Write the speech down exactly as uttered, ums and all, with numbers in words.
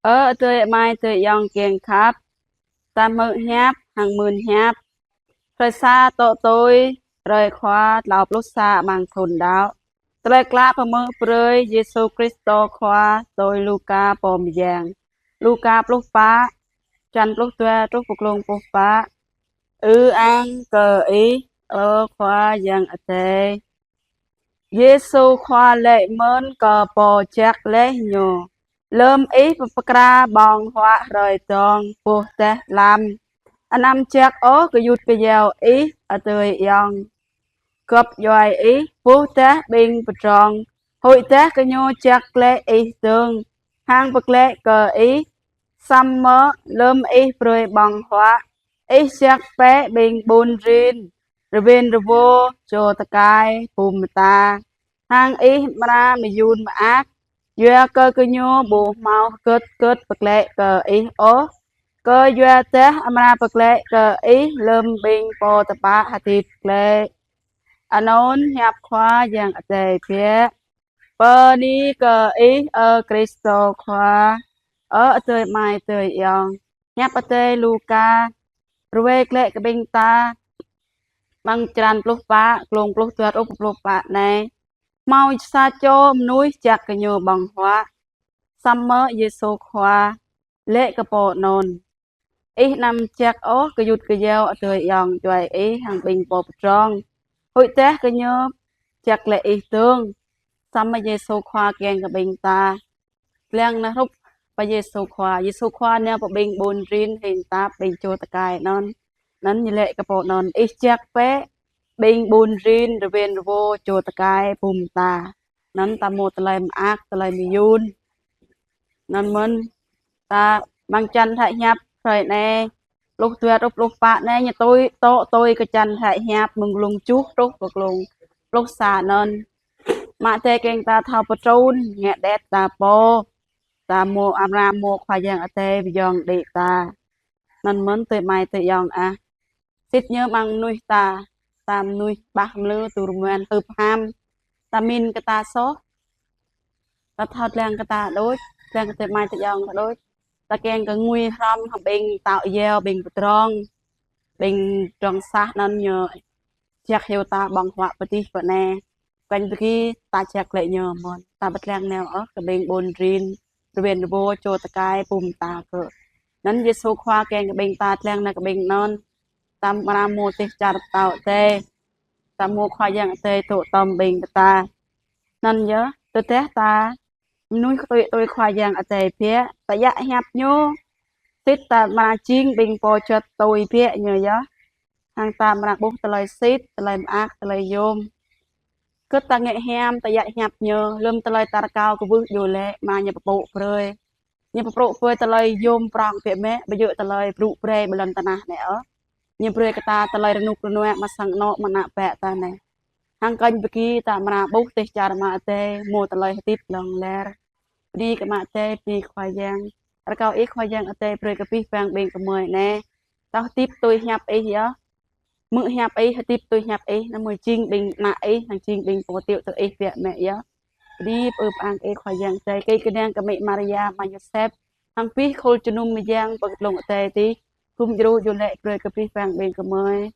Ơ adơi amai adơi ayŏng kiăng khăp, ta hmư̆ hiăp hăng mưn hiăp. Hrơi sa tŏ tui, hrơi Khua tlâo pluh sa amăng thun đăo. Tơlơi klă pơmơak brơi Yêsu Krist Khua tui Luka pô mơyang. Luka pluh pă, čăn pluh dua truh pơ glông pluh pă. Ư-ang kơ Ih, ơ Khua Yang Adai. Yêsu Khua laĭ mơ̆n kơ pô jak laih Ñu: Lơm ih pơkra ƀơ̆ng huă hrơi dơ̆ng, boh tah lăm, anăm jak ôh gơyut gơyâo ih, adơi ayŏng gŏp djuai ih, boh tah ƀing pơdrŏng, huĭ tah gơñu jak glaĭ ih dơ̆ng, hăng pơglaĭ kơ ih. Samơ̆ lơm ih brơi ƀơ̆ng huă, ih jak bĕ ƀing ƀun rin, rơwen rơwo, čô tơkai, bum mơta, hăng ih amra mơyun mơak, yua kơ gơñu ƀu hmâo hơgĕt hơgĕt pơglaĭ kơ ih ôh, kơyua tah amra pơglaĭ kơ ih lơm ƀing pô tơpă hơdip glaĭ. Anŭn hiăp Khua Yang Adai biă. Bơni kơ Ih, ơ Krist Khua. Ơ adơi amai adơi ayŏng, hiăp Adai Luka ruai glaĭ kơ ƀing ta amăng črăn pluh pă, glông pluh dua truh pluh pă anai. Hmâo sa čô mơnuih jak gơñu ƀơ̆ng huă. Samơ̆ Yêsu Khua laĭ kơ pô anŭn: Ih anăm jak ôh gơyut gơyâo adơi ayŏng djuai ih hăng ƀing pô pơdrŏng, huĭ tah gơñu jak glaĭ ih dơ̆ng. Samơ̆ Yêsu Khua kiăng kơ ƀing ta lăng nao hrup pơ Yêsu Khua. Yêsu Khua nao pơ ƀing ƀun rin, hing tap, ƀing čô tơkai anŭn. Anŭn Ñu laĭ kơ pô anŭn: Ih jak bĕ ƀing ƀun rin, rơwen rơwo, čô tơkai, bum mơta. Anŭn ta hmâo tơlơi mơak, tơlơi mơyun. Anŭn mơ̆n ta amăng čăn hră hiăp hrơi anai, pluh dua truh pluh pă anai, ñu tui, tŏ tui kơ čăn hră hiăp mơ̆ng glông tơjuh truh pơ glông pluh sa anŭn. Mă Adai kiăng ta thâo pơtrŭn ngă đet ta pô, ta hmâo amra hmâo Khua Yang Adai pơyong đĭ ta. Anŭn mơ̆n adơi amai adơi ayŏng ah. Sĭt ñu amăng mơnuih ta, ta mơnuih ƀah mlư, tur mơ̆n hưp ham, ta min kơ ta soh, ta thâo lăng kơ ta đôč, lăng kơ adơi amai adơi ayŏng ta đôč. Ta kiăng kơ ngui hrŏm hăng ƀing tao yeo, ƀing pơdrŏng, ƀing pơdrŏng sah anŭn ñu jak hyu ta ƀơ̆ng huă pơ adih pơ anai. Kơnh pơgi ta jak glaĭ ñu mơ̆n, ta ƀu lăng nao ôh kơ ƀing ƀun rin, rơwen rơwo, čô tơkai, bum mơta kơ. Anŭn Yêsu Khua kiăng kơ ƀing ta lăng nao kơ ƀing anŭn, ta amra hmâo dêh čar pơtao Adai, ta hmâo Khua Yang Adai dŏ tŏm ƀing kơ ta. Anŭn yơh, tơdah ta mơnuih tui tui Khua Yang Adai biă, ta djă̱ hiăp Ñu, sĭt ta amra jing ƀing pô juăt tui biă Ñu yơh. Hăng ta amra ƀuh tơlơi sĭt, tơlơi mơak, tơlơi yôm. Kơ ta ngă hiam, ta djă̱ hiăp Ñu, lơm tơlơi ta rơkâo kwưh djru lĕ, amra Ñu pơpŭ brơi. Ñu pơpŭ brơi tơlơi yôm prŏng biă mă, ƀu djơ̆ tơlơi brŭ brơi ƀơi lŏn tơnah anai ôh. Ñu brơi kơ ta tơlơi rơnŭk rơnua mơ̆ng sang anŏ mơnă bĕ ta anai. Hăng kơnh pơgi ta amra ƀuh dêh čar Ama Adai, hmâo tơlơi hơdip hlŏng lar. Bơni kơ Ama Adai, bơni Khua Yang. Rơkâo Ih Khua Yang Adai brơi kơ abih bang ƀing gơmơi anai, ta hơdip tui hiăp Ih yơh. Hmư̆ hiăp Ih, hơdip tui hiăp Ih, anăm mơ̆ jing ƀing ană Ih, hăng jing ƀing pô tiŏ tui Ih biă mă yơh. Bơni pơư pơang Ih Khua Yang Adai, kơ kơnang kơ Mĕ Maria, Ama Yôsep, hăng abih khul jơnum mơyang pơ glông adai adih, gum djru djru lĕ brơi kơ abih bang ƀing gơmơi.